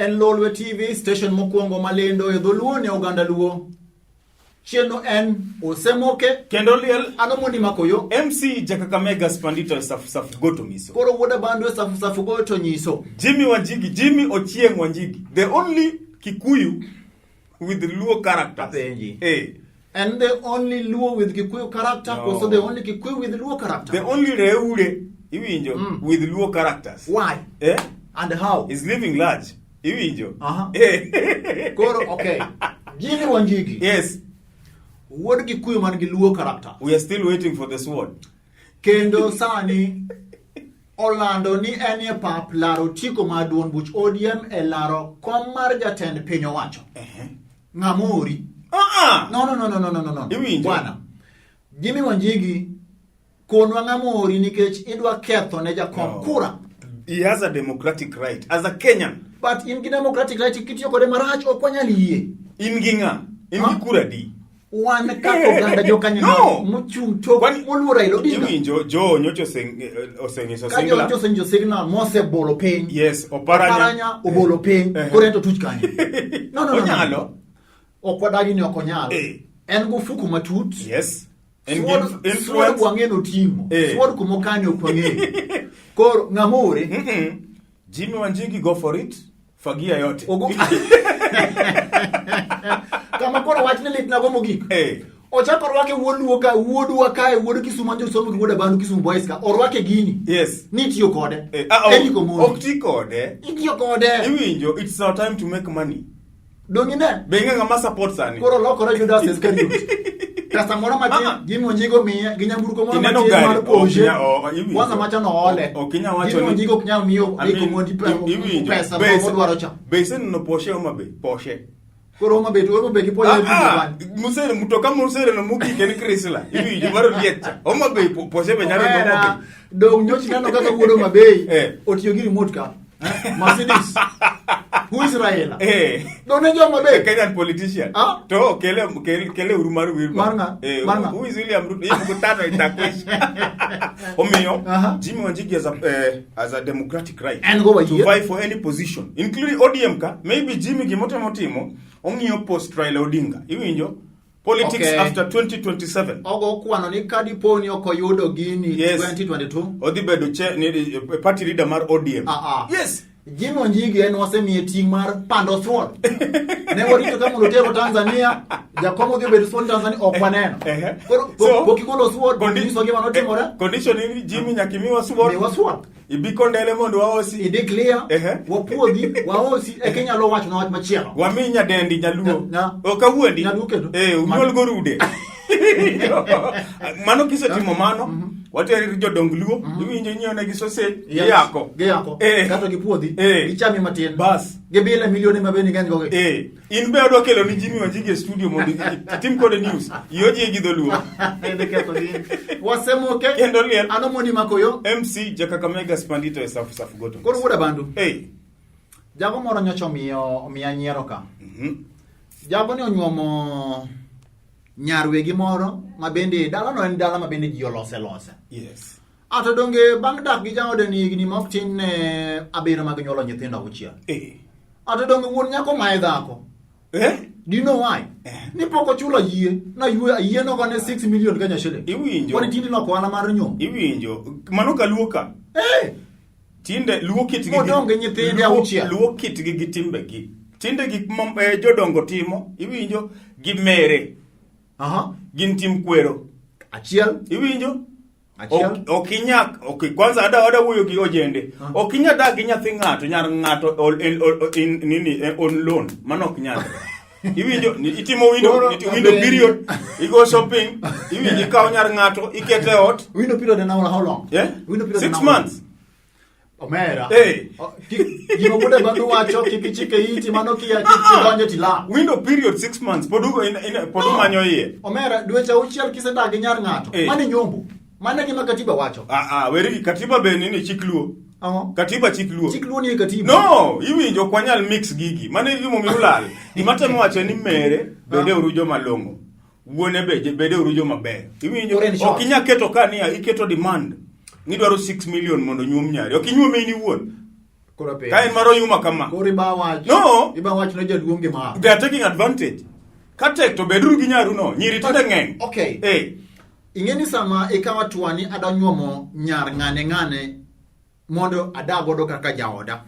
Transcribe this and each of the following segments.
en Lolwe TV, station mokwongo malendo e dholuo ne oganda luo. Chieno en Osemoke kendo liel ano mondi makoyo MC Jakakamega Spandito safu safu goto miso. Koro wuoda bandu e safu safu goto nyiso. Jimmy Wanjigi, Jimmy Ochieng Wanjigi, the only Kikuyu with Luo characters. Apenji. Eh. And the only Luo with Kikuyu character, No. also the only Kikuyu with Luo character. The only Reure iwinjo with Luo characters. Why? Eh? And how? Is living large. Iwinjo. Aha. Eh. Koro, okay. Jimmy Wanjigi. Yes. Wuod Kikuyu man gi Luo character. We are still waiting for the sword. Kendo sani olando ni en e pap laro otiko mar duond buch ODM e laro kom mar jatend piny owacho. Ng'ama ori? Ah. No, no, no, no, no, no, no, no. Iwinjo? Bwana. Jimmy Wanjigi konwa ng'ama ori nikech idwa ketho ne jakom No. kura. He has a democratic right as a Kenyan. But in gi democratic right kitiyo kode marach ok wanyal yie. In gi ng'a? In Huh? gi kura di? Wan kaka oganda jokanyo No. mochung' tok Kwani- moluoro Raila Odinga. Iwinjo jo nyocha oseng'iso Ka singla. jo osenyiso signal mosebolo piny. Yes, Oparanya. Oparanya obolo piny. Eh. Koro en to tuch kanyo. No, no, no, no. Onyalo. Ok wadagi ni ok onyal. Eh. En gofuku matut. Yes. En gi Sword sword influence. wang'e noting'o. Eh. Sword kumokane ok wang'eyo. Koro ng'ama ore. Mm-mm. Jimmy Wanjigi go for it. Fagia yote. Ogo Kama koro wach ni litna go mogik. Eh. Ochako orwake wuod Luo ka wuodwa kae wuod Kisumu manjo somo gi wuod Abandu Kisumu Boys ka orwake gini. Yes. Ni itiyo kode. Eh, ah, Eric Omondi. ok ti kode. Itiyo kode. Iwinjo, it's our time to make money. Dong ine. Be ing'e ng'ama support sani? Koro lokore Judas Iscariot. Pesa moro matin Ah. Jimmy Wanjigi omiye gi nyamburko moro Ineno matin gari, mar ok Porsche. inya- oh, iwinjo. Kwanza macha no ole. Ok inya wacho Jimmy ni- Wanjigi ok nyal miyo I Eric mean, Omondi iwinjo. pesa Be ise- modwaro cha. Be iseneno Porsche Homa Bay? Porsche. Koro Homa Bay to Homa Bay gi Porsche Ah, e pinje ah, mane? Musere mutoka musere no mogik en Chrysler. Iwinjo mar oliech cha. Homa Bay Porsche be nyalo dhi Homa Omera, Bay. dong nyocha ineno kaka wuod Homa Bay Eh. otiyo gi remote ka. Eh? Mercedes. Who is Raila? Eh. Dong ne jo Homa A Bay. Kenyan politician. Ah? To kele kele kele uru mar Wilbur. Mar ng'a? Eh, Mar ng'a? who is William Ruto? Yeye mkutano itakwisha. Omiyo, Aha. Jimmy Wanjigi has a democratic right En go wayie. to vie for any position, including ODM ka. Maybe Jimmy gimotimo timo, ong'iyo post Raila Odinga. Iwinjo? Politics Okay. after 2027. Ogo kwano ni ka dipo ni ok oyudo gini Yes. 2022. Odhi bedo che, ni, eh, party leader mar ODM. Ah, ah. Yes. Jimmy Wanjigi en wasemiye ting' mar pando sword. Ne warito ka mondo otero Tanzania, jakom odhi obedo sword Tanzania ok waneno. Ehe. Koro So, pok igolo sword, nyiso gima notimore. Condition ni Jimmy nyaka imiwa sword. Miwa sword. Ibi kondele mondo waosi. Idhi clear, Ehe. wapuodhi, waosi, eka inyalo wacho na wach machielo. Wami nyadendi nyaluo. Ok awuondi. Nyaluo kendo. Eh, unyuol gorude. Mano kisetimo mano, wateri ir jodong luo, iwinjo inyiewo negi sausage, Yes. giyako. Giyako. Eh. Kato gipuodhi, Eh. gichami matin. Bas. Gibile milione ma bende ng'eny go gi. Eh, in be adwa kelo ni Jimmy Wanjigi e studio mondo itim kode news. Iojie gi dholuo. Ende ketho gini. Wasemoke. Kendo liel. Ano mondi makoyo. MC Jakakamega Spandito e Safu Safu Goto. Koro wuoda bandu. Hey. Jago moro nyocha omiyo omiya nyiero ka. Jago ni onyuomo nyar wegi moro ma bende dalano en dala ma bende ji olose lose. Yes. Ato donge bang' dak gi jaode ni higni ma ok tin ne 7 mag nyuolo nyithindo 6. Ato donge wuon nyako maye dhako. Eh? Do you know why? Ni pok ochulo yie. Na yie yie nogone 6 million Kenya shilling. Iwinjo. Kwani tinde loko ohala mar nyombo. Iwinjo. Mano kaluo ka. Tinde luo kitgi Modong' gi nyithinde 6. Luo kitgi gi timbegi. Tinde gik ma jodongo timo, iwinjo, gi mere. Gin tim kwero. Achiel. Iwinjo? Achiel. Ok inya, ok kwanza ada wuoyo gi ojende. Ok inya dak gi nyathi ng'ato, nyar ng'ato in nini on loan, mano ok nyal. Iwinjo, itimo window, Koro, window period, igo shopping, iwinjo ikawo nyar ng'ato, ikete e ot. Window period en how long? Yeah? Window period 6 en how long? months. Omera. Hey. Gima wuode bandu wacho kik ichike iti mano kia kik idonje tila. Window period 6 months. Pod ugo in, in, pod umanyo iye. Omera, dweche 6 kisedak gi nyar ng'ato. Eh. Mano nyombo. Mano e gima katiba wacho. Ah ah, weri gi katiba be nini chik luo. Ang'o? Katiba chik luo. Chik luo ni e katiba. No, iwinjo ok wanyal mix gigi. Mano e gimomiyo ulal. Gima temo wacho ni mere bede uru joma long'o. Wuone be bede uru joma ber. Iwinjo Koro en short. ok inyal keto ka niya iketo demand. Nidwaro 6 million mondo nyuom nyari. Ok inyuome in iwuon. Koro penj. Ka en mar oyuma kama. Koro iba wach. No. Iba wach ne jaduong' gima. They are taking advantage. Ka tek to beduru gi nyaru no. Nyiri tinde ng'eny. Okay. Eh. Ing'e ni sama ikawo hatua ni adwa nyuomo nyar ng'ane ng'ane mondo adag godo kaka jaoda.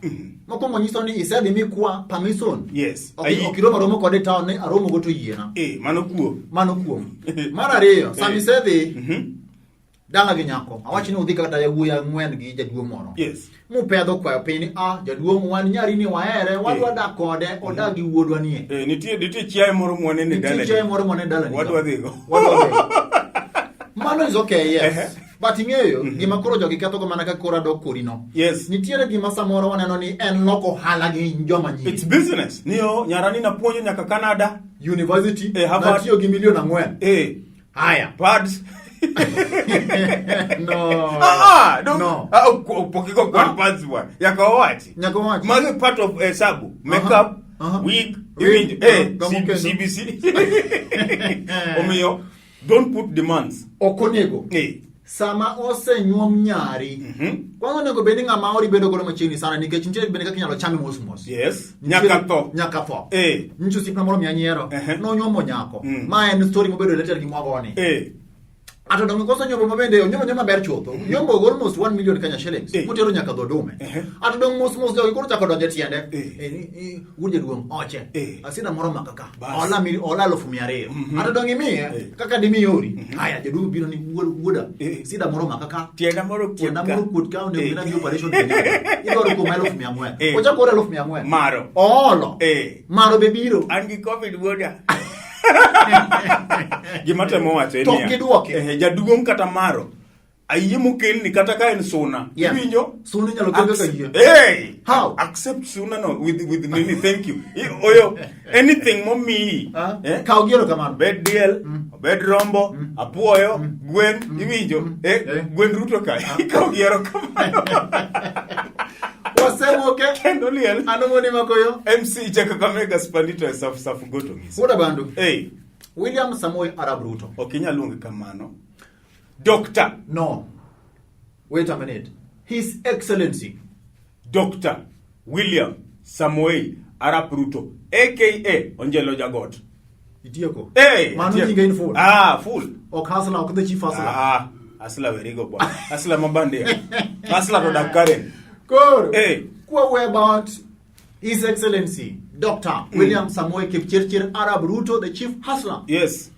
Mokwongo nyiso ni isedhi mikwa permission. Yes. Ok Ayi- ok iromo aromo kode e town ni aromo go to yiena. Eh, mano kuo. Mano kuom. Mar ariyo, sama Eh. isedhi Mhm. dala gi nyako, awach ni udhi kata yawuoyi ang'wen gi jaduong' moro. Yes. Mupedho kwayo piny ni ah jaduong' wan nyari ni wahere, wadwa Eh. dak kode, odag gi wuodwa nie. Eh, nitie nitie chiaye moro mwanene Nitie dalani. chiaye moro mwanene dalani. Wadwa dhigo. Wadwa dhigo. Mano is okay, yes. Ehe. But ing'eyo gima koro jogi ketho go mana ka koro adok kodi no. Yes. Nitiere gima samoro waneno ni en loko ohala gi joma nyiri. It's business. Niyo, nyarani napuonjo nyaka Canada. University Eh, Harvard. natiyo gi milion ang'wen. Eh, Haya. pads. No. Ah, ah, don't. No. Ah, pok igo kwan pads bwana. Nyaka wawachi. Nyaka wawachi. Magi part of hesabu. Makeup, Aha. wig, Wig, iwinjo. Eh, gamo kendo. CBC. Omiyo, don't put demands. Ok onego. Eh. Sama osenyuom nyari, kwanza onego bed ni ng'ama ori bedo godo machiegni sana nikech nitie bende kaka inyalo chame mos mos. Yes. Nitiere- Nyaka tho. Nyaka tho. Eh. Nyicho osiepna moro miya nyiero. Ehe. Nonyuomo nyako. Mm. Ma en story mobedo related gi mwagoni. Eh. Ato donge koso nyombo ma bende onyombo nyombo maber chutho. Nyombo almost 1 million Kenya shillings. Eh. Motero nyaka Dodome. Ehe. Ato dong mos mos jogi koro chako donjo e tiende. Eh. Eh, wuod jaduong' oche. Eh. Asida moro maka ka. Bas. Ola mi ola 200,000. Ato dong imiye Eh. kaka dimiyori. Haya jaduong' biro ni wuod wuoda. Eh. Sida moro maka ka. Tienda moro kuot Tienda ka. moro kuot ka onego Eh. bed ni operation Kenyatta. Idwaro kuom 400,000. Eh. Ochako oro 400,000. Maro. Oolo. Eh. Maro be biro. An gi COVID wuoda. Gima temo wacho en To niya, ok gidwoke. eh, jaduong' kata maro ayie mokelni kata ka en suna. Yeah. Iwinjo? Suna inyalo kel kaka yie. Hey! How? Accept suna no with nini thank you. Oyo anything momiyi. Ah, Eh? Kaw gi erokamano. Obed diel, obed rombo, apuoyo, gwen, iwinjo? Eh, Eh. gwen ruto ka. Ikaw gi erokamano. Wasemoke. Kendo liel. An Omoni Makoyo. MC Chaka Kakamega Spandito e Safu Safu Goto Ng'iso. Wuod Abandu. Hey, William Samoei Arap Ruto. ok inyal luonge kamano. Doctor, No. Wait a minute. His Excellency. Doctor William Samoei Arap Ruto aka Onjelo Jagot. Itieko. Hey, Mano atieko. nyinge in full. Ah, full. Ok hustler, ok the chief hustler. Ah, asla werigo bwana. Asla mabandia. Asla to dak Karen. Koro. Hey. Kwa we about His Excellency Dr. William Samoei Kipchirchir Arap Ruto, the chief hustler. Yes.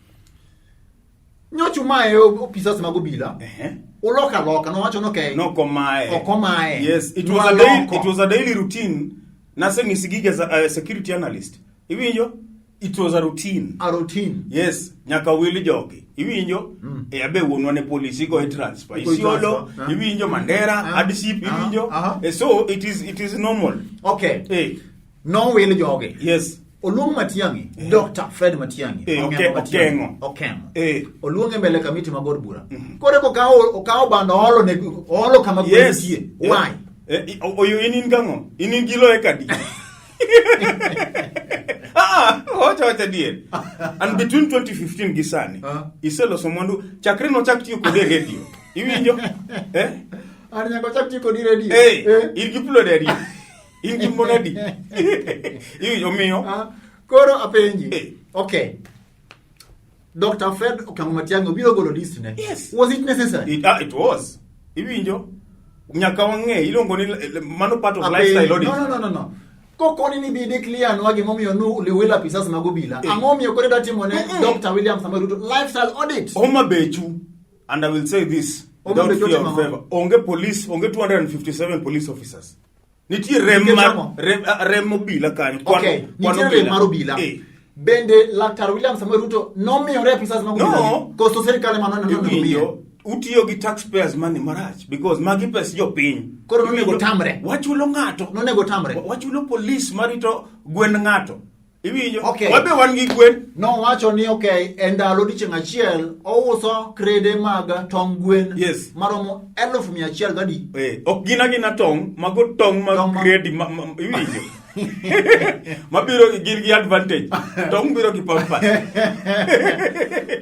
Nyocha umaye opisas mag obila. Ehe. Uloko aloka, nowacho ni okay. Nokomaye. Okomaye. Yes, it was a daily, Nwaloko. it was a daily routine. Naseng'isi gigi as a security analyst. Iwinjo? It was a routine. A routine. Yes, nyaka wil jogi. Iwinjo? E abe wuonwa ne polisi go e transfer. Igo e Isiolo, transfer, eh. iwinjo Mandera, Ah. Adisip, Ah, iwinjo? aha. So it is normal. Okay. Eh, Nowil jogi. yes. Oluong Matiang'i, Dr. Fred Matiang'i. Eh, Ong'eng'o Matiang'i. Okeng'o. Okeng'o. Eh. Oluonge mbele kamiti mag od bura. Koro eko okawo okawo bando oolo ne oolo kama gwen Yes. nitie. Eh, Why? Oyo in in gang'o? In in gi loye kadi? Ah, wacha wacha adier. And between 2015 gi sani, Ah. iseloso mwandu chakre nochak tiyo kode e radio. Iwinjo? Eh? An nyaka ochak tiyo kodi redio. Eh, Eh. in gi plode adi? In gi mon adi? Iwinjo omiyo? Ah, Koro apenji. Eh. Okay. Dr. Fred Okeng'o Matiang'i obiro golo list ne. Yes. Was it necessary? It was. Iwinjo? Nyaka wang'e iluongo ni mano part of Apenji. lifestyle audit. No, no, no, no, no. Kokoni ni bi declare nwa gimomiyo nu liwilo apisas mag obila. Eh. Ang'o momiyo koro idwa timo ne Dr. William Samoei Ruto lifestyle audit? Homa Bechu, and I will say this Homa without Bechu fear of otimo ang'o? favor. Onge police, onge 257 police officers. Nitie rem Nikech mar ang'o? rem, rem obila kanyo. Kwan, Okay, kwan nitiere rem mar obila. Eh. Bende Laktar William Samoei Ruto nomiyore apisas mag obila. No. Koso sirkal ema nonego miye. Iwinjo, utiyo gi taxpayers money marach because magi pes jopiny. Koro nonego Iwinjo, tamre. Wachulo ng'ato. Nonego tamre. Wachulo police marito gwen ng'ato. Iwinjo? Okay. Wabe wan gi gwen. Nowacho ni okay, e ndalo odiechieng' achiel ouso krede mag tong' gwen Yes. maromo 100,100 gadi. Eh, ok gin agina tong', mago tong' mag Tong' ma- gredi ma, ma, iwinjo. Mabiro gi gin gi advantage. Tong' biro gi pampas.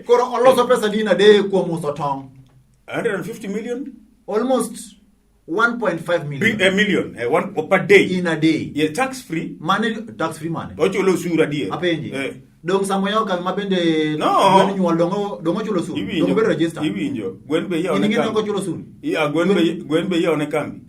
Koro oloso pesa di in a day kuom uso tong'. 150 million? Almost 1.5 million. A million, one per day. In a day. Yeah, tax free. Mane tax free mane. Ochulo osuru adier. Apenji. Eh. Dong samo yawo kambi ma bende No. gwen nyuol dongo dongo chulo osuru. Dongo bedo register. Iwinjo. Gwen be yawo In ne ing'e kambi. dongo chulo osuru. Yeah, gwen be yawo ne kambi.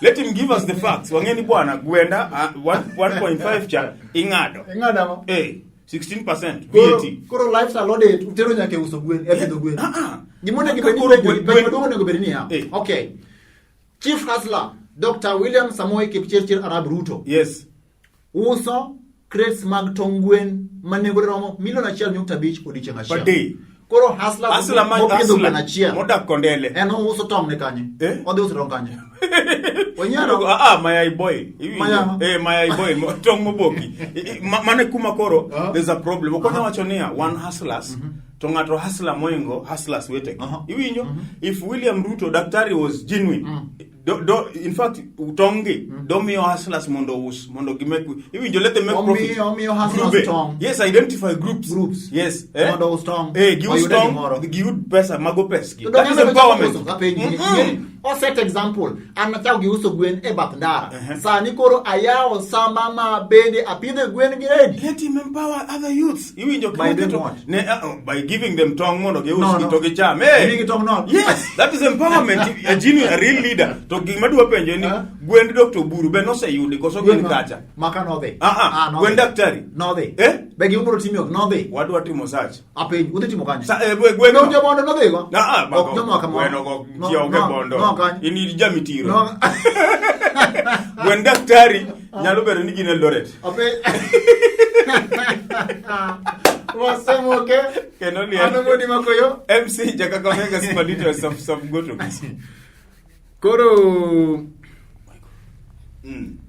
Let him give us the facts. Wang'e ni bwana gwenda 1.5 cha ing'ado. Ing'ado ang'o? Eh, 16% Koro, VAT. koro lifestyle audit utero nyaka e uso gwen, e pidho gwen. Ah, ah. Gima onego Kaka bed ni koro penjo, gwen- penjo maduong' onego bed niya. Eh. Okay. Chief Hustler, Dr. William Samoei Kipchirchir Arap Ruto. Yes. Uso crates mag tong gwen ma nengone romo milion 1.5 odiechieng' achiel. Per day. Koro hustler Hustler ma mopidho hustler gweno achiel. modak Kondele. En ouso tong' ne kanye? Eh? Odhi uso tong' kanye? Onyiero. Ah, ah, mayai boy. Iwinjo? Mayai. Eh, mayai boy, tong' moboki. Mano e kuma koro Ah. there's a problem. Ok wanyal wacho niya, wan hustlers, to ng'ato hustler moingo hustlers wetegi. Iwinjo? If William Ruto, daktari was genuine, in fact, tong' gi, domiyo hustlers mondo ous, mondo gimake, iwinjo, let them make profit. Omiyo hustlers Grube. tong'. Yes, identify groups. Groups. Yes. Mondo ous tong'. Gius Oyude tong', gimoro. giyud pesa, mago pesgi. To That is donge empowerment. uso, apenji, Mm-mm. ng'eni, oset example an achako gi uso gwen e bath ndara sani koro ayawo sama ma bende apidhe gwen gi redi Let him empower other youths. Iwinjo By doing keto- what? Ne, by giving them tong' mondo gius No, gi no. to gicham. Hey. Gimigi tong' nono. Yes, that is empowerment. A genuine, a real leader. To gima dwa penjo ni Huh? gwend Dr. Oburu be noseyudi koso gin kacha? Maka nodhi. Ah, ah, nodhi. gwen daktari. Nodhi. Eh? Be gimoro timi ok nodhi. Wadwa timo search. Apenj, udhi timo kanye? Sa, gwen Dong jomondo nodhigo? Ah, ah, Ok jomo kamoro. Gweno go No, ji onge no, bondo. no, kanye. In in jamitiro. No. Gwen daktari nyalo bedo ni gin Eldoret. Apenj. Wasemoke. Kendo liel. An Omodi Makoyo. MC Jakakamega Spadito Saf Saf Goto. Koro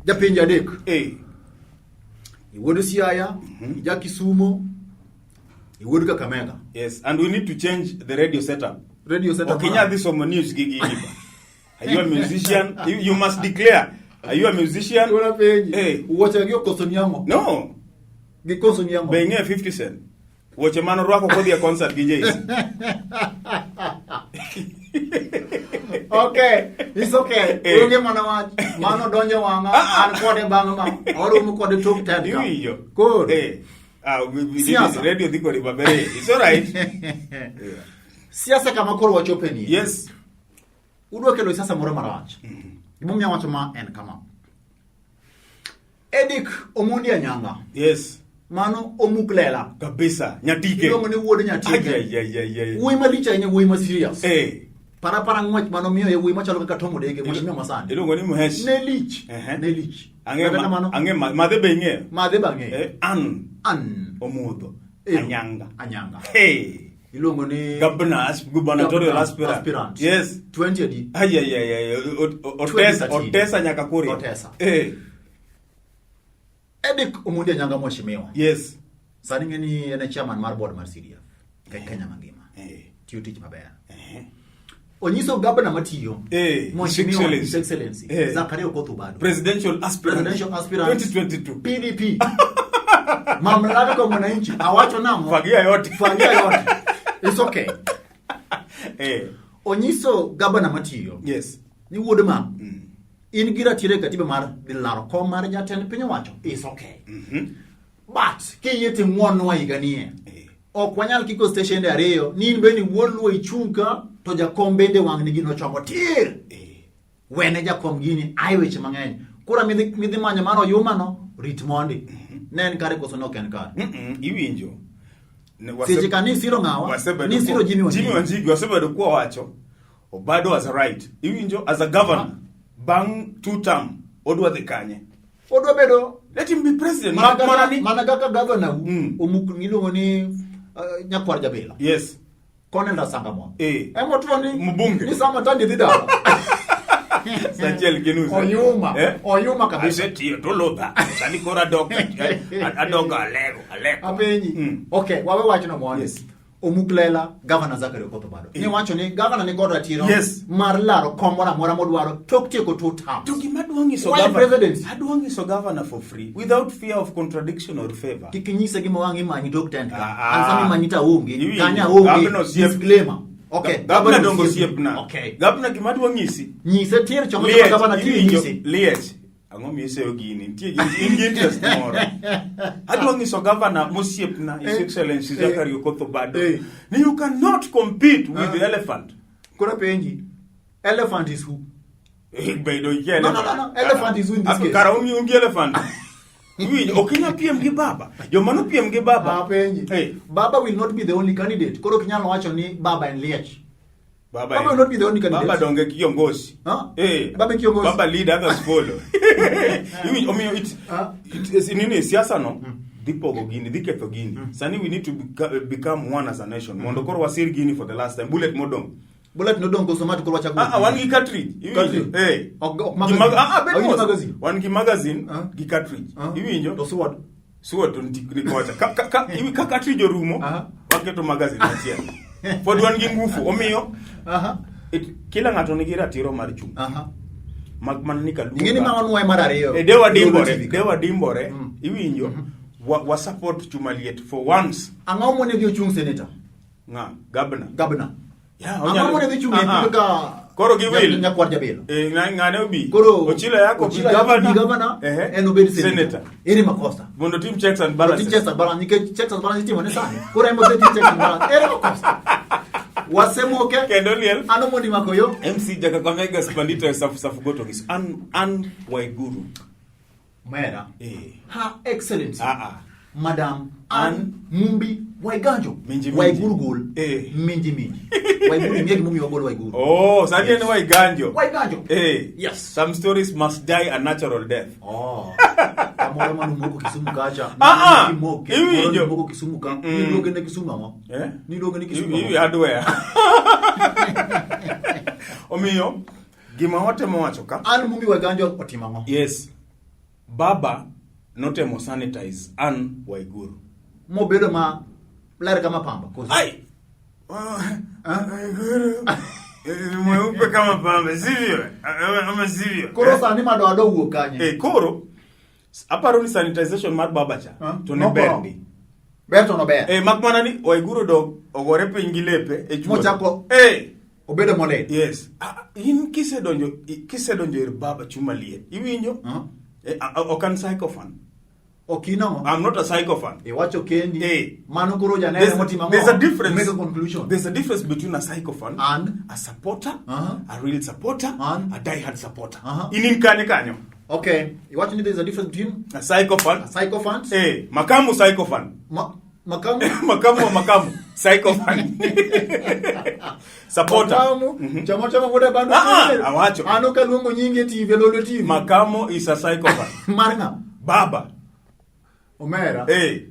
japenj adek. Eh. Iwuod Siaya, ija Kisumo, iwuod Kakamega. Yes, and we need to change the radio setup. Radio setup. Ok inyal dhi somo news gi gini ba. Are you a musician? You must declare. Are you a musician? Koro apenji. Eh. Wuoche gi okoso ni ang'o? No. Gikoso ni ang'o? Be ing'eyo 50 Cent? Wuoche mane orwako kodhi e concert gi Jay-Z. Okay, it's okay. Eh. Onge mana wach. Mano donjo wang'a, Ah, ah. an kode bang' ma. Waromo kode tok ted ka. Iwinjo? Koro. Eh. Ah, Siasa. radio dhi kodi maber. Eh, It's all right. Siasa kama koro wachope ni. Yes. Udwa kelo siasa moro marach. Gimomiyo awacho ma en kama. Eric Omondi Anyanga. Yes. Mano omuk lela. Kabisa. Nyatike. Iluongo ni wuod Nyatike. Ay, ay, ay, ay. Wuoyi malich ahinya, wuoyi ma serious. Eh. Para para ng'wech mano miyo e wuoyi machalo kaka Tom Odege, mheshimiwa masani. Iluongo ni Mhesh. Ne lich. Ehe. Ne lich. Ang'e Kata ma, kamano, ang'e ma, madhe be ing'eyo. madhe bang'e. Eh, an An. omudho. Ero. Anyanga. Anyanga. Hey. Iluongo ni Governor, gubernatorial Governor aspirant. aspirant. Yes. 20 adi. Ay, ay, ay, ay. Otesa, 2013. otesa nyaka Kuria. Otesa. Eh. Eric Omondi Anyanga mheshimiwa. Yes. Sani ng'e ni en e chairman mar board mar CDF. E Kenya mangima. Eh. Tiyo tich maber. Onyiso gavana matiyo. Eh, His Mheshimiwa Excellency. His Excellency. Eh. Zakaria Okoth Obado. Presidential aspirant. Presidential aspirant. 2022. PDP. Mamlaka kwa mwananchi. Awacho nang'o? Fagia yote. Fagia yote. It's okay. Eh. Onyiso gavana matiyo. Yes. Ni wuod ma. In gi ratiro e katiba mar dhi laro kom mar jatend piny owacho. It's okay. But kiyie to ing'wonnwa higanie. Eh. Ok wanyal kiko steshende ariyo ni in bende wuod Luo ichung' ka to jakom bende wang'ni gino chomo tir. Eh. Wene jakom gini ae weche mang'eny. Kura midhi manyo mar oyuma no rit mondi. Ne en kare koso ne ok en kare. Iwinjo. Seche ka ni siro ng'awa? Ni siro Jimmy Wanjigi. Jimmy Wanjigi wasebedo kwa wacho. Obado has a right. Iwinjo as a governor. Bang' two term odwa dhi kanye? Odwa bedo Let him be president. mana Mak mana kaka, ni mana kaka governor u omuk miluongo ni Nyakwar Jabila. Yes. Colonel Rasanga Mo. Eh. Ema tuo ni Mbunge. Ni sama tandi dhi dala. Saa achiel gi nus. Oyuma. Eh? Oyuma kabisa. Asetiyo to ludha. Sani koro adok adok alego aleko. Apenji. Okay, wawe wachno mondi. Yes. Omuk lela Governor Zachary Okoth Obado. Eh. Ni wacho ni governor ni kod ratiro Yes. mar laro kom moro amora modwaro tok tieko two terms. To gima adwa nyiso Why governor, presidency? adwa nyiso governor for free without fear of contradiction or favor. Kik inyise gima wang' imanyi tok tent ka. Ah, An sama imanyi to aonge. Iwinjo. Kanya aonge. Governor osiep. Disclaimer. Okay. Gavana dongo osiepna. Okay. Gavana gima adwa nyisi. Nyise tir choma Liech, gavana tir iwinjo, nyisi. Liech. Ang'o miseyo gini? Nitie gi in gi interest moro. Adwa nyiso gavana mosiepna His Eh, Excellency eh, Zachary Okoth Obado eh. ni you cannot compete with the elephant. Koro penji. Elephant is who? Bedo gi No, no, no, no. Elephant is who in this case. Kara un gi elephant. Iwinjo, ok inyal piem gi baba. Joma nopiem gi baba. Apenji. Eh, Baba will not be the only candidate. Koro ok inyal wacho ni baba en liech. Baba, Baba will not be the only candidate. Baba donge kiongozi. Huh? Eh. Baba e kiongozi. Baba lead others follow. Iwinjo, omiyo it, Huh? it is nini siasa no dhi pogo gini, dhi ketho gini. Sani we need to become one as a nation. Mondo koro wasir gini for the last time. Bullet modong. Bullet nodong koso ma to koro wachako. Ah, ah, wan gi cartridge. Iwinjo? Cartridge. Eh. Ok Gi magazine. ah, ah, bet Awinjo mos. magazine. Wan gi magazine Ah. gi cartridge. Ah. Iwinjo? To sword. Sword to ni kocha. Ka cartridge orumo, Aha. waketo magazine machielo. Pod wan gi ngufu. Omiyo kila ng'ato nigi ratiro mar chung'. Aha. Mak mana ni kaluonga. Ing'e ni ma wanuoye mar ariyo. E dewa dimbore, TV. dewa dimbore, iwinjo, wa support chuma liet for once. Ang'o monego ochung' senator? Ng'a? Gabna. Gabna. Yeah, Ang'o onyalo- monego ichung' e Ah, ah. kaka Koro gi wil. Nyakwar Jabilo. Eh, ng'ane obi. Koro Ochilo yako bi Ochilo Yako governor. bi governor, Ehe. en obed senator. Ere makosa? Mondo tim checks and balances. Otim checks and balance nikech checks and balance itimo ne sani. Koro en osetim checks and balance. Ere makosa? Wasemoke. Kendo liel. Ano mondi mako yo? MC Jakakamega Spandito e Safu Safu Goto gis. An Waiguru. Mera. Eh. Her Excellency. Ah, ah. Madam Ann Mumbi Waiganjo. Minji minji. Waiguru gol. Eh. Minji minji. Waiguru ing'e gimomiyo wagolo Waiguru. Oh, sani en Waiganjo. Waiganjo. Eh. Yes. Some stories must die a natural death. Oh. Kamoro mane umoko Kisumu kacha. Ah, ah. Imoke. Iwinjo. Moro nimoko Kisumu ka. Mm. Niluonge ne Kisumu ang'o? Eh? Niluonge ni Kisumu Iwi ang'o? hardware. Omiyo, gima watemo wacho ka. Ann Mumbi Waiganjo otimo ang'o? Yes. Baba notemo sanitize Ann Waiguru. Mobedo ma ler kama pamba. Koso? Ai! Waiguru. Mweupe kama pamba, sivyo? Ama sivyo? Koro sani madoadoa owuok kanye? Eh, koro aparo ni sanitization mar baba cha Huh? to ne ber ndi. Ber to nober. Eh, mak mana ni Waiguru dok ogore piny gi lepe e chuodho. Mochako- Eh, Obedo molil. yes. Ah, in kisedonjo ir baba chuma liet. Iwinjo? Huh? Eh, ok an sycophant. Ok inang'o? I'm not a sycophant. Iwacho kendi. Eh. Mano koro janeno motimo ang'o? There's a difference. Make a conclusion. There's a difference between a sycophant And? a supporter, Uh-huh. a real supporter, And? a diehard supporter. Uh-huh. In in kanye kanyo. Okay. Iwacho ni there's a difference between A sycophant. a sycophant, Eh, makamu sycophant. makamu, Makamu wa makamu. Sycophant. Supporter. Makamu, chama chama wuoda bando. Ah, ah, awacho. Ano kaluongo nyinge TV, Lolwe TV. Makamo is a sycophant. Mar ng'a? Baba. Omera. Eh.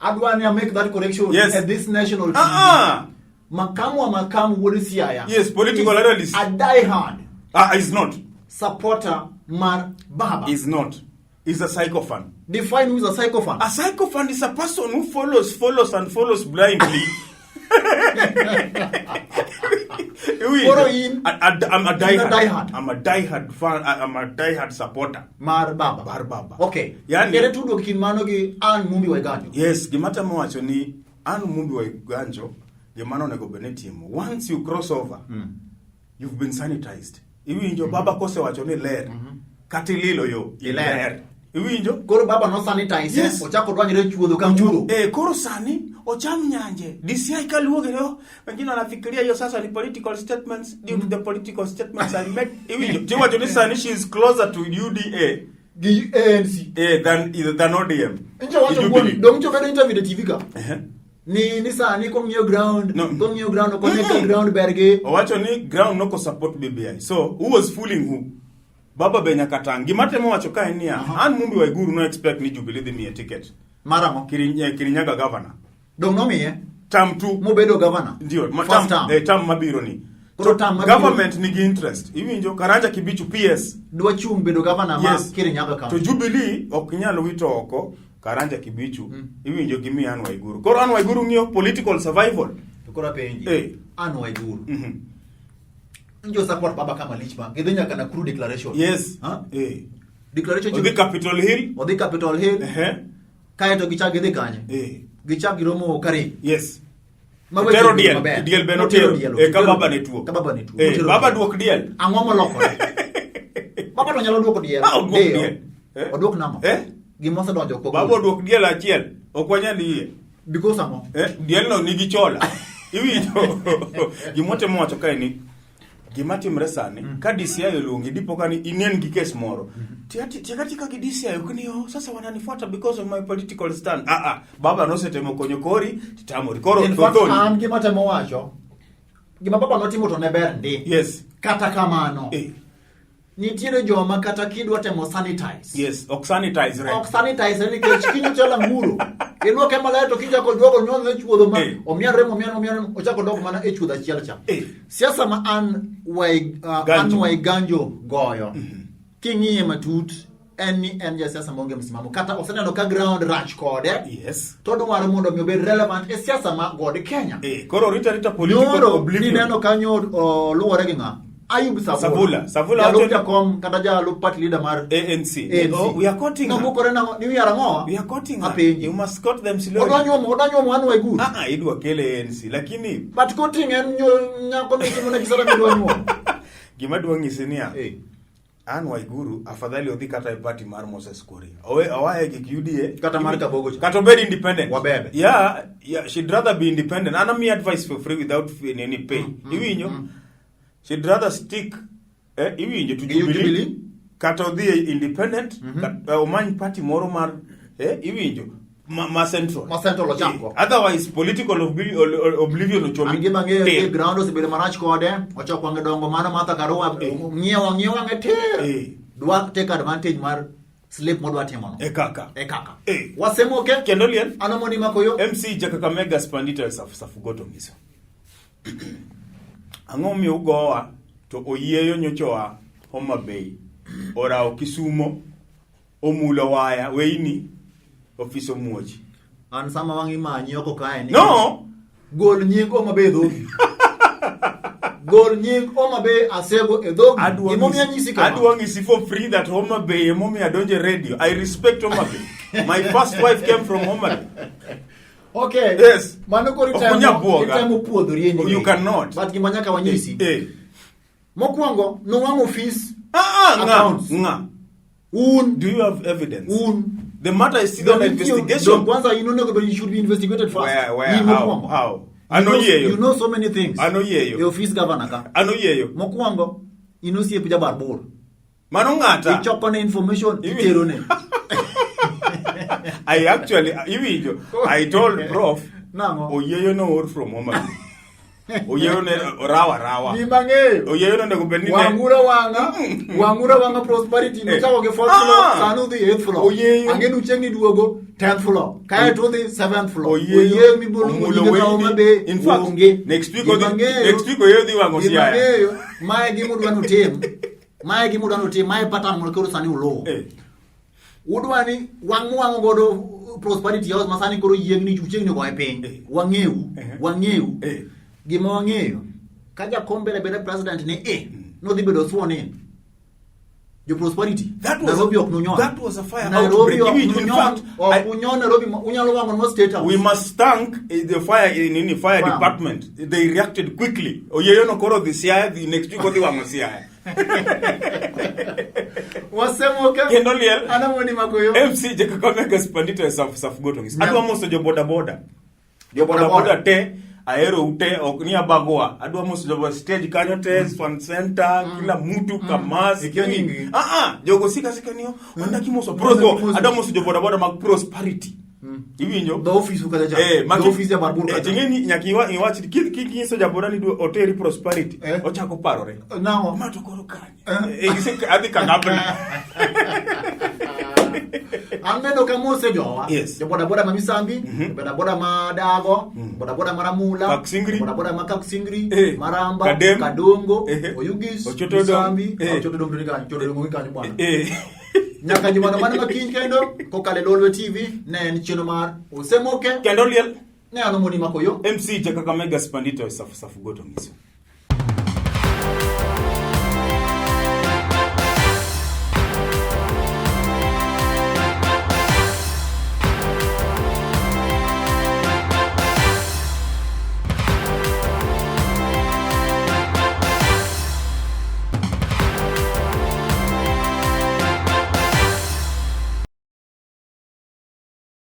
Adwa ni I make that correction Yes. at this national TV. Ah, ah. Makamu wa makamu wuod Siaya. Yes, political is analyst. A diehard Ah, is not. supporter mar Baba. Is not. Is a sycophant. Define who is a sycophant. A sycophant is a person who follows, follows, and follows blindly. Koro in- I'm a in a diehard. diehard. I'm a diehard fan. I'm a diehard supporter. Mar Baba. Mar Baba. Okay. Yani- Ere tudruok kind mano gi Ann Mumbi Waiganjo. Yes, gima temo wacho ni Ann Mumbi Waiganjo gima nonego bed ni timo. Once you cross over, you've been sanitized. Iwinjo baba kosewacho ni ler. Kata ililo yo, Iler. iler. Iwinjo? Koro baba no sanitize, Yes. ochako dwanyre chuodho ka nguro. Eh, koro sani ocham nyanje. DCI kaluoge leo, wengine wanafikiria hiyo sasa ni political statements due to the political statements I made. Iwinjo? Tiwacho ni sani she is closer to UDA Gi ANC. than ODM. Ncho wacho Gi wuon, Jubilee. dong ncho bedo interview e TV ka. Ehe. Ni sani kong'iyo ground, No. kong'iyo ground, okone ka Mm. ground ber gi. Owacho ni ground noko support BBI. So, who was fooling who? Baba be nyaka tang'. Gima temo wacho ka en niya, Ann Mumbi Waiguru no expect ni Jubilee dhi miye ticket. Marang'o? Kirinyaga governor. Dong nomiye Term 2. mobedo governor. Ndio, First term. term mabiro ni. Koro To term mabiro- government nigi interest. Iwinjo Karanja Kibichu PS. Dwa chung' bedo governor ma Yes. Kirinyaga To County. Jubilee ok nyal wito oko Karanja Kibichu. Iwinjo gi mi Ann Waiguru. Koro Ann Waiguru ng'iyo political survival. To koro apenji. Eh. Ann Waiguru. Njo support baba kama lich ma. Gidhi nyaka Nakuru declaration. Yes. Ha? Eh. Declaration Odhi Capitol Hill. Odhi Capitol Hill. Ehe. Kaeto gichak gidhi kanye? Eh. Gichak giromo Karen. Yes. Ma weche Otero obedo diel, maber. diel be Otero notero. diel, Eh, ka otero baba diel. ne tuo. Ka baba ne tuo. Eh, Otero baba diel. duok diel. Ang'o molokore? Baba to nyalo duoko diel. Ah, oduok Diyo. diel. Eh? Oduok nang'o? Eh? Gima osedonjo ok Baba ogol. oduok diel achiel. Ok wanyal yie. Because ang'o? Eh, dielno nigi chola. Iwinjo? Gima otemo wacho kae ni gima timre sani ka DCI oluongi dipo ka ni inen gi kes moro. Tiaka tika gi DCI ok ni oh, sasa wananifuata because of my political stand. Ah ah, baba nosetemo konyo kori titamori. Koro In fact, thothoni. an gima temo wacho, gima baba notimo to ne ber ndi. Yes. Kata kamano, Eh, nitiere joma kata kidwa temo sanitize. yes, ok sanitize re. Ok sanitize nikech kiny ochalo anguro. Iluoke maler to kiny chako duogo nyuonre e chuodho ma Eh. omian remo omian omian remo, ochako dok mana e chuodho achiel cha. Eh. Siasa ma an Wai Ganjo. Anne Waiganjo goyo. King'iye matut en ni en jasiasa maonge msimamo kata oseneno ka ground rach kode Yes. to odwaro mondo mi obed relevant e siasa ma god Kenya. Eh, koro rita rita political Nyoro oblivion. nineno kanyo oluwore gi ng'a? Ayub Savula. Savula. Savula Jalup wacho ni- jakom kata jalup party leader mar ANC. ANC. Oh, we are courting her. Nobukore nang'o? Ni we are ang'o? We are courting her. Apenji. You must court them slowly. Odwa nyuomo, odwa nyuomo an Waiguru. Ah, ah, idwa kele ANC lakini But courting en nyako mitimo ne kisara midwa nyuomo. gima dwa nyisi niya Eh. Anne Waiguru afadhali odhi kata e party mar Moses Kuria. Owe owaye gik UDA Kata mar Kabogo cha. Kata obed independent. Wabebe. Yeah, she'd rather be independent. An amiyi advice for free without any pay. Iwinjo? She'd rather stick iwinjo to Gi Jubilee. Jubilee. Kata odhi e independent, omany party moro mar iwinjo ma central. Ma central ochako. Otherwise political oblivion ochomi. An gima ang'eyo tir. ni ground osebedo marach kode, ochako wang'e dongo mano Martha Karua ng'iewo ng'iewo wang'e tir. Dwa take advantage mar slip modwa timono. E kaka. E kaka. Wasemoke. Kendo liel. Ano mondi mako yo. MC Jakakamega Spandita Safugoto ngiso. Ang'o miyo ugowa to oyieyo nyochoa Homa Bay, orawo Kisumo, omulo waya weini, ofis omuoch. An sama wang' imanyi oko kae ni. No! Gol nying Homa Bay e dhogi. Gol nying Homa Bay Asego e dhogi. Gimomiyo anyisi kama. Adwa nyisi for free that Homa Bay emomiyo adonjo e radio. I respect Homa Bay. My first wife came from Homa Bay. Okay. Yes. Mano koro Ok unyal buoga. itemo puodhori e nyiri. You cannot. But gima nyaka wanyisi. Mokwongo, nowang'o ofis. Ng'a, Accounts. ng'a. Un. Do you have evidence? Un. The matter is still under investigation. Don't, kwanza in onego bed you should be investigated first. Where, In how, mokwongo. how? You Ano yieyo. You know so many things. Ano yieyo. E ofis governor ka. Ano yieyo. Mokwongo, in osiep jabar bor. Mano ng'ata. Ichoko ne information, itero ne. I actually, iwinjo, I told prof, Nang'o? Oyieyo no or from Homa Bay. Oyieyo ne rawa rawa. Gima ng'eyo. Oyieyo no onego bed ni ne. Wang'ura wang'a, wang'ura wang'a prosperity nochako gi fourth floor, sani udhi eighth floor. Oyieyo. Ang'e ni uchiegni duogo 10th floor. Kae to udhi 7th floor. Oyieyo. Oyieyo mibolo Omulo nyinge weini. Homa Bay. In fact, onge. next week Gima odhi- ng'eyo- next week oyieyo dhi wang'o gima Siaya. ng'eyo, mae gima udwa ni utim. Mae gima udwa ni utim, mae pattern mondo koro sani uluwo. Udwa ni wang' muwang'o godo Prosperity House ma sani koro yiengni uchiegni goye piny. Wang'ewu, wang'ewu. Gima wang'eyo, ka jakom bende bende president ni nodhi bedo sworn in. Jo Prosperity, That was Nairobi a, ok nunyon. That was a fire Nairobi outbreak. ok In nunyon, fact, ok I, unyon Nairobi, unyalo wang'o nwa State House. we must thank the fire in the fire Wow. department. They reacted quickly. Oyieyo no koro dhi Siaya, dhi next week odhi wang'o Siaya. Wasemoke. Kendo liel. Ana moni makoyo. MC Jakakamega Spandito e Saf Goto ngis. Adwa moso jo boda boda. Jo boda boda. te ahero ute ok ni abagua. Adwa moso jo boda stage kanyo te Swan Center kila mtu Kamas. Ikia nyingi. Jogo sika sika niyo. Wandaki moso Wandaki pros. moso. Adwa moso jo boda boda mag prosperity. Iwinjo? The office ukacha cha. The office ya Barbur kacha. Ting'eni nyaka iwach kinyiso jaboda ni oteri prosperity. Ochako parore. Nang'o? Ma to koro kanye. Adhi ka gavana. An bende ok amose jowa. Yes. Jo boda boda ma Misambi, boda boda ma Dago, boda boda ma Ramula, Kaksingri. boda boda ma Kaksingri, Maramba, Kadem. Kadongo, Oyugis, Ochoto Dong. Misambi, Ochoto Dong to ni kanyo, Ochoto Dong onge kanyo bwana. Nyaka jumano mano makiny kendo kokalo e Lolwe TV ne en chenro mar Osemoke. Kendo liel. Ne an Omoni Makoyo. MC Jakakamega Spandito e Saf Goto ngiso.